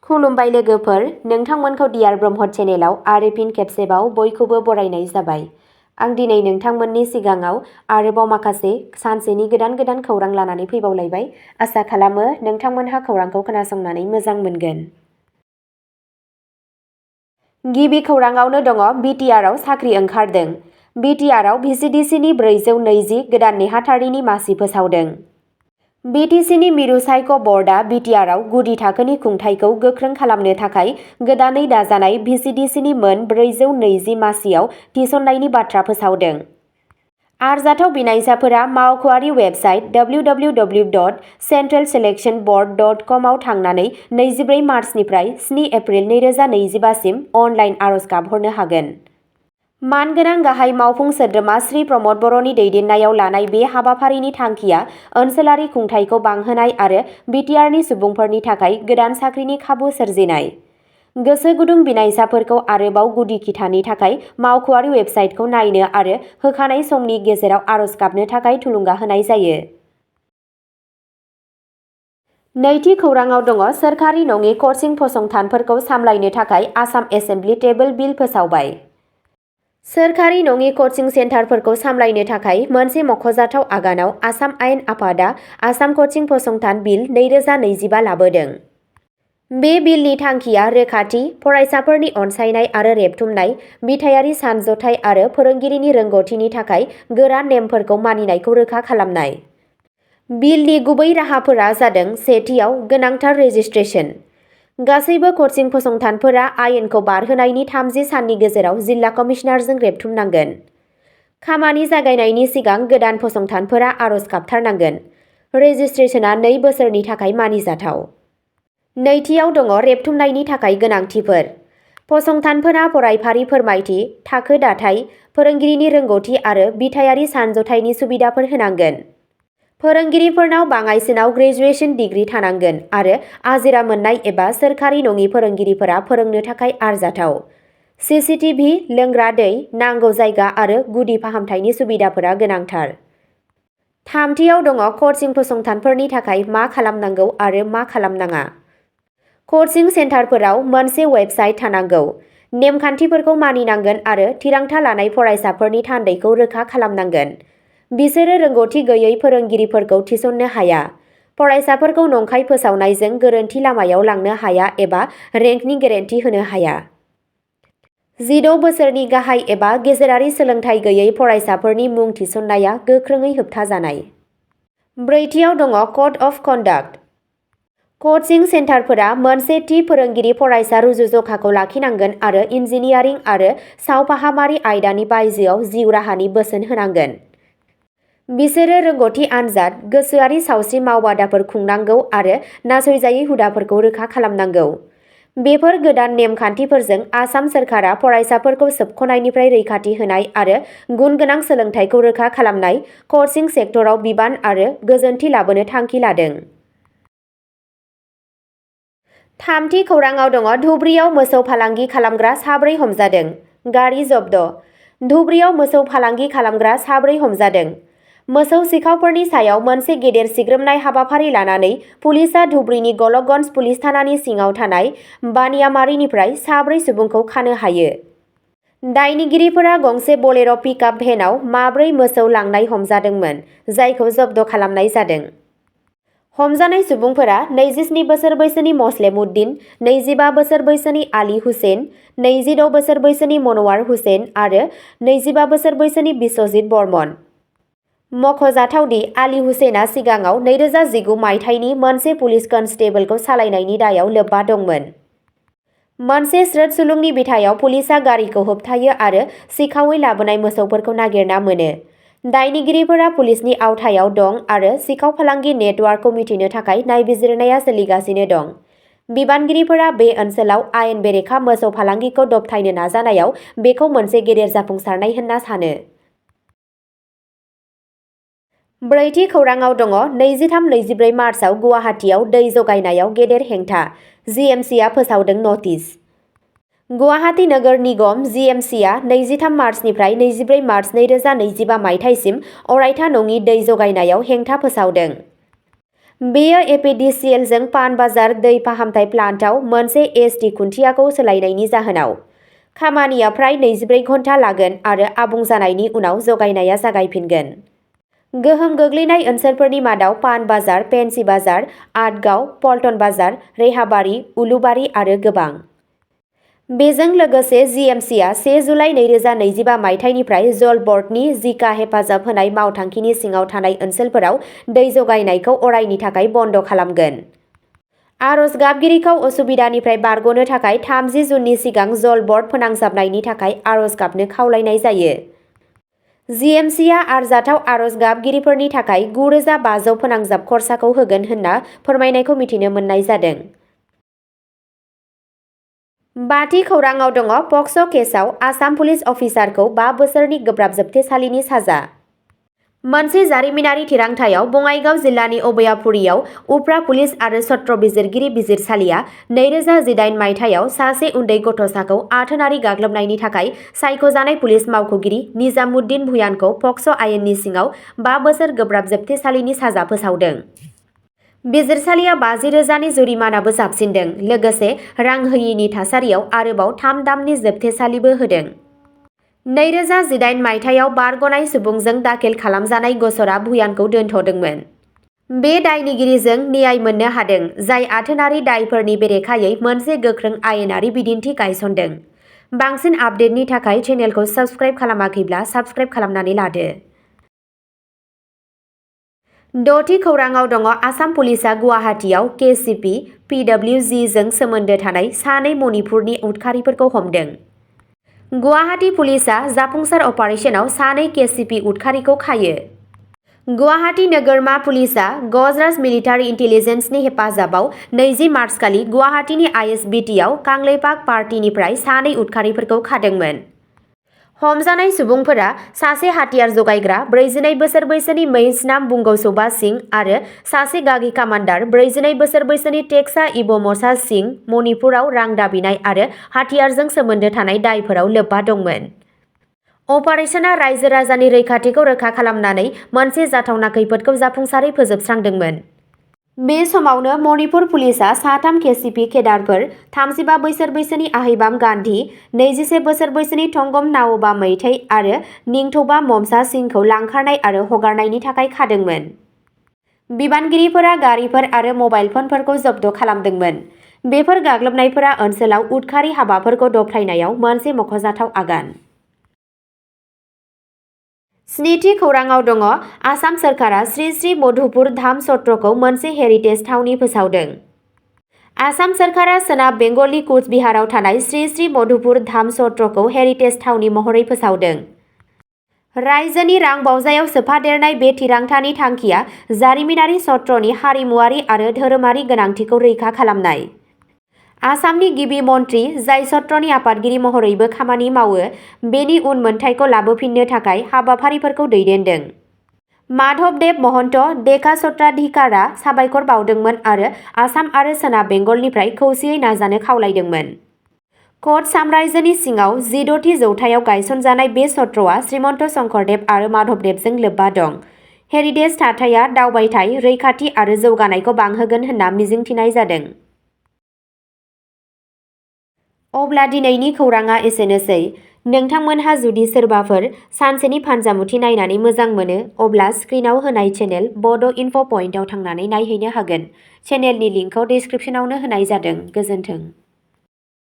खुलुमबाय लोगोफोर, नोंथांमोनखौ डियार ब्रह्म चेनेलाव आरो फिन खेबसेबाव बयखौबो बरायनाय जाबाय। आं दिनै नोंथांमोननि सिगाङाव आरोबाव माखासे सानसेनि गोदान खौरां लानानै फैबावलायबाय। आसा खालामो नोंथांमोनहा खौरांखौ खोनासंनानै मोजां मोनगोन। गिबि खौराङावनो दङ BTRआव साख्रि ओंखारदों। BTRआव VCDCनि 420 गोदान नेहाथारिनि मासि फोसावदों। BTCनि मिरु सायख' बर्डआ BTRआव गुदि थाखोनि खुंथायखौ गोख्रों खालामनो थाखाय गोदानै दाजानाय VCDCनि मोन 420 मासियाव थिसननायनि बाथ्रा फोसावदों। आरजाथाव बिनायसाफोरा मावख'आरि वेबसाइट www.centralselectionboard.com आव थांनानै 24 मार्चनिफ्राय 7 एप्रिल 2025 सिम अनलाइन आर'ज गाबहरनो हागोन। मानगोनां गाहाय मावफुं सोद्रोमा श्री प्रमद बर'नि दैदेननायाव लानाय बे हाबाफारिनि थांखिया ओनसोलारि खुंथायखौ बांहोनाय आरो BTRनि सुबुंफोरनि थाखाय गोदान साख्रिनि खाबु सोरजिनाय। गोसो गुदुं बिनायसाफोरखौ आरोबाव गुदि खिथानि थाखाय मावख'आरि वेबसाइटखौ नायनो आरो होखानाय समनि गेजेराव आर'ज गाबनो थाखाय थुलुंगा होनाय जायो। नैथि खौराङाव दङ सोरखारि नङि कचिं फसंथानफोरखौ सामलायनो थाखाय आसाम एसेम्बलि टेबोल बिल फोसावबाय। सोरखारि नङि कचिं सेन्टारफोरखौ सामलायनो थाखाय मोनसे मख'जाथाव आगानाव आसाम आयेन आफादा आसाम कचिं फसंथान बिल 2025 लाबोदों। बे बिलनि थांखिया रोखाथि, फरायसाफोरनि अनसायनाय आरो रेबथुमनाय, बिथायारि सानज'थाय आरो फोरोंगिरिनि रोंग'थिनि थाखाय गोरा नेमफोरखौ मानिनायखौ रोखा खालामनाय। बिलनि गुबै राहाफोरा जादों सेथियाव, गोनांथार रेजिस्ट्रेसन। गासैबो कचिं फसंथानफोरा आयेनखौ बारहोनायनि 30 साननि गेजेराव जिल्ला कमिशनारजों रेबथुमनांगोन। खामानि जागायनायनि सिगां गोदान फसंथानफोरा आर'ज गाबथारनांगोन। रेजिस्ट्रेसनआ 2 बोसोरनि थाखाय मानिजाथाव। नैथियाव दङ रेबथुमनायनि थाखाय गोनांथिफोर। फसंथानफोरा फरायफारि फोरमायथि, थाखो दाथाय, फोरोंगिरिनि रोंग'थि आरो बिथायारि सानज'थायनि सुबिदाफोर होनांगोन। फोरोंगिरिफोरनाव बाङाइसिनाव ग्रेजुएशन डिग्री थानांगोन आरो आजिरा मोननाय एबा सोरखारि नङि फोरोंगिरिफोरा फोरोंनो थाखाय आरजाथाव। CCTV, लोंग्रा दै, नांगौ जायगा आरो गुदि फाहामथायनि सुबिदाफोरा गोनांथार। थामथियाव दङ कचिं फसंथानफोरनि थाखाय मा खालामनांगौ आरो मा खालामनाङा। कचिं सेन्टारफोराव मोनसे वेबसाइट थानांगौ। नेमखान्थिफोरखौ मानिनांगोन आरो थिरांथा लानाय फरायसाफोरनि थान्दैखौ रोखा खालामनांगोन। बिसोरो रोंग'थि गैयै फोरोंगिरिफोरखौ थिसननो हाया, फरायसाफोरखौ नंखाय फोसावनायजों गोरोन्थि लामायाव लांनो हाया एबा रेंकनि गेरेन्टि होनो हाया। 16 बोसोरनि गाहाय एबा गेजेरारि सोलोंथाइ गैयै फरायसाफोरनि मुं थिसननाया गोख्रोङै होबथाजानाय। ब्रैथियाव दङ क'ड अफ कन्डाक्ट। कचिं सेन्टारफोरा मोनसे थि फोरोंगिरि फरायसा रुजुजखाखौ लाखिनांगोन आरो इन्जिनियारिं आरो सावफाहामारि आयदानि बायजोआव जिउ राहानि बोसोन होनांगोन। बिसोरो रोंग'थि आनजाद, गोसोआरि सावस्रि मावबादाफोर खुंनांगौ आरो नासयजायै हुदाफोरखौ रोखा खालामनांगौ। बेफोर गोदान नेमखान्थिफोरजों आसाम सोरखारा फरायसाफोरखौ सोबख'नायनिफ्राय रैखाथि होनाय आरो गुन गोनां सोलोंथायखौ रोखा खालामनाय, कचिं सेक्टराव बिबान आरो गोजोनथि लाबोनो थांखि लादों। थामथि खौराङाव दङ धुबुरीयाव मोसौ फालांगि खालामग्रा 4 हमजादों। गारि जब्द। धुबुरीयाव मोसौ फालांगि खालामग्रा 4 हमजादों। मोसौ सिखावफोरनि सायाव मोनसे गेदेर सिग्रोमनाय हाबाफारि लानानै पुलिसआ धुबुरीनि गलकगन्ज पुलिस थानानि सिङाव थानाय बानियामारिनिफ्राय 4 सुबुंखौ खानो हायो। दायनिगिरिफोरा गंसे बलेर' पिकआप भेनआव 4 मोसौ लांनाय हमजादोंमोन, जायखौ जब्द खालामनाय जादों। हमजानाय सुबुंफोरा 27 बोसोर बैसोनि मसलेम उद्दिन, 25 बोसोर बैसोनि आली हुसेन, 26 बोसोर बैसोनि मनवार हुसेन आरो 25 बोसोर बैसोनि बिश्वजित बर्मन। मख'जाथावदि आली हुसेना सिगाङाव 2019 मायथाइनि मोनसे पुलिस कनस्टेबलखौ सालायनायनि दायाव लोब्बा दंमोन। मोनसे स्रोद सुलुंनि बिथायाव पुलिसआ गारिखौ होबथायो आरो सिखावै लाबोनाय मोसौफोरखौ नागिरना मोनो। दायनिगिरिफोरा पुलिसनि आवथायाव दं आरो सिखाव फालांगि नेटवार्कखौ मिथिनो थाखाय नायबिजिरनाया सोलिगासिनो दं। बिबानगिरिफोरा बे ओनसोलाव आयेन बेरेखा मोसौ फालांगिखौ दबथायनो नाजानायाव बेखौ मोनसे गेदेर जाफुंसारनाय होनना सानो। ब्रैथि खौराङाव दङ 23-24 मार्चआव गुवाहाटीआव दै जगायनायाव गेदेर हेंथा, GMCआ फोसावदों नटिस। गुवाहाटी नोगोर निगम GMCआ 23 मार्चनिफ्राय 24 मार्च 2025 मायथाइसिम अरायथा नङि दै जगायनायाव हेंथा फोसावदों। बेयो एपिडिसिएलजों पानबाजार दै फाहामथाय प्लान्टआव मोनसे एसटि खुन्थियाखौ सोलायनायनि जाहोनाव। खामानिया फ्राय 24 घन्टा लागोन आरो आबुं जानायनि उनाव जगायनाया जागायफिनगोन। गोहोम गोग्लैनाय ओनसोलफोरनि मादाव पानबाजार, पेन्सि बाजार, आटगांव, पल्टन बाजार, रेहाबारि, उलुबारि आरो गोबां। बेजों लोगोसे जिएमसिआ 1 जुलाइ 2025 मायथाइनिफ्राय जल बर्डनि जिका हेफाजाब होनाय मावथांखिनि सिङाव थानाय ओनसोलफोराव दै जगायनायखौ अरायनि थाखाय बन्द खालामगोन। आरज गाबगिरिखौ असुबिदानिफ्राय बारग'नो थाखाय 30 जुननि सिगां जल बर्ड फोनांजाबनायनि थाखाय आरज गाबनो खावलायनाय जायो। जिएमसिआ आरजाथाव आरज गाबगिरिफोरनि थाखाय 9,500 फोनांजाब खरसाखौ होगोन होनना फोरमायनायखौ मिथिनो मोननाय जादों। बाथि खौराङाव दङ पक्स' केसआव आसाम पुलिस अफिसारखौ 5 बोसोरनि गोब्राब जोबथेसालिनि साजा। मोनसे जारिमिनारि थिरांथायाव बङाइगाव जिल्लानि अबयापुरियाव उफ्रा पुलिस आरो सत्र बिजिरगिरि बिजिरसालिया 2018 मायथाइयाव सासे उन्दै गथ'साखौ आथोनारि गाग्लोबनायनि थाखाय सायख'जानाय पुलिस मावख'गिरि निजामुद्दिन भुयानखौ पक्स' आयेननि सिङाव 5 बोसोर गोब्राब जोबथेसालिनि साजा फोसावदों। बिजिरसालिया 50,000नि जुरिमानाबो जाबसिनदों, लोगोसे रां होयिनि थासारियाव आरोबाव 3 दाननि जोबथेसालिबो होदों। 2018 मायथाइयाव बारग'नाय सुबुंजों दाखिल खालामजानाय गसरा भुयानखौ दोनथ'दोंमोन। बे दायनिगिरिजों न्याय मोननो हादों, जाय आथोनारि दायफोरनि बेरेखायै मोनसे गोख्रों आयेनारि बिदिन्थि गायसनदों। बांसिन आपडेटनि थाखाय चेनेलखौ साबस्क्राइब खालामाखैब्ला साबस्क्राइब खालामनानै लादो। 6थि खौराङाव दङ आसाम पुलिसआ गुवाहाटीआव केसिपि, पिडब्लिउजिजों सोमोन्दो थानाय 2 मणिपुरनि उदखारिफोरखौ हमदों। गुवाहाटी पुलिसआ जाफुंसार अपारेशनाव 2 केसिपि उदखारिखौ खायो। गुवाहाटी नोगोरमा पुलिसआ गजराज मिलिटारि इन्टेलिजेन्सनि हेफाजाबाव 20 मार्चखालि गुवाहाटीनि आइएसबिटिआव कांग्लेपाक पार्टीनिफ्राय 2 उदखारिफोरखौ खादोंमोन। हमजानाय सुबुंफोरा सासे हाथियार जगायग्रा 42 बोसोर बैसोनि महेशनाम बुंगौसबा सिंह आरो सासे गागि कामान्डार 42 बोसोर बैसोनि टेक्सा इब'मसा सिंह मणिपुराव रां दाबिनाय आरो हाथियारजों सोमोन्दो थानाय दायफोराव लोब्बा दंमोन। अपारेशना रायजो राजानि रैखाथिखौ रोखा खालामनानै मोनसे जाथावना खैफोदखौ जाफुंसारै फोजोबस्रांदोंमोन। बे समावनो मणिपुर पुलिसआ 3 केसिपि केडारफोर 35 बोसोर बैसोनि आहिबाम गान्धी, 21 बोसोर बैसोनि थंगम नाओबा मैथै आरो निंथौबा ममसा सिंहखौ लांखारनाय आरो हगारनायनि थाखाय खादोंमोन। बिबानगिरिफोरा गारिफोर आरो मबाइल फनफोरखौ जब्द खालामदोंमोन। बेफोर गाग्लोबनायफोरा ओनसोलाव उदखारि हाबाफोरखौ दबथायनायाव मोनसे मख'जाथाव आगान। 7थि खौराङाव दङ आसाम सोरखारा श्री श्री मधुपुर धाम सत्रखौ मोनसे हेरिटेज थावनि फोसावदों। आसाम सोरखारा सोनाब बेंगलनि कुचबिहाराव थानाय श्री श्री मधुपुर धाम सत्रखौ हेरिटेज थावनि महरै फोसावदों। रायजोनि रां बावजायाव सोफादेरनाय बे थिरांथानि थांखिया जारिमिनारि सत्रनि हारिमुआरि आरो धोरोमारि गोनांथिखौ रैखा खालामनाय। आसामनि गिबि मन्थ्रि, जाय सत्रनि आफादगिरि महरैबो खामानि मावो, बेनि उनमोनथाइखौ लाबोफिननो थाखाय हाबाफारिफोरखौ दैदेनदों। माधबदेव महन्त डेका सत्राधिकारआ साबायखर बावदोंमोन आरो आसाम आरो सोनाब बेंगलनिफ्राय खौसेयै नाजानो खावलायदोंमोन। क'च साम्रायजोनि सिङाव 16थि जौथायाव गायसनजानाय बे सत्रआ श्रीमन्त शंकरदेव आरो माधबदेवजों लोब्बा दं। हेरिटेज थाथाया दावबायथाय, रैखाथि आरो जौगानायखौ बांहोगोन होनना मिजिंथिनाय जादों। अब्ला दिनैनि खौराङा एसेनोसै। नोंथांमोनहा जुदि सोरबाफोर सानसेनि फानजामुथि नायनानै मोजां मोनो, अब्ला स्क्रिनाव होनाय चेनेल बड' इनफ' पइन्टआव थांनानै नायहैनो हागोन। चेनेलनि लिंकखौ डिस्क्रिप्शनावनो होनाय जादों। गोजोन्थों।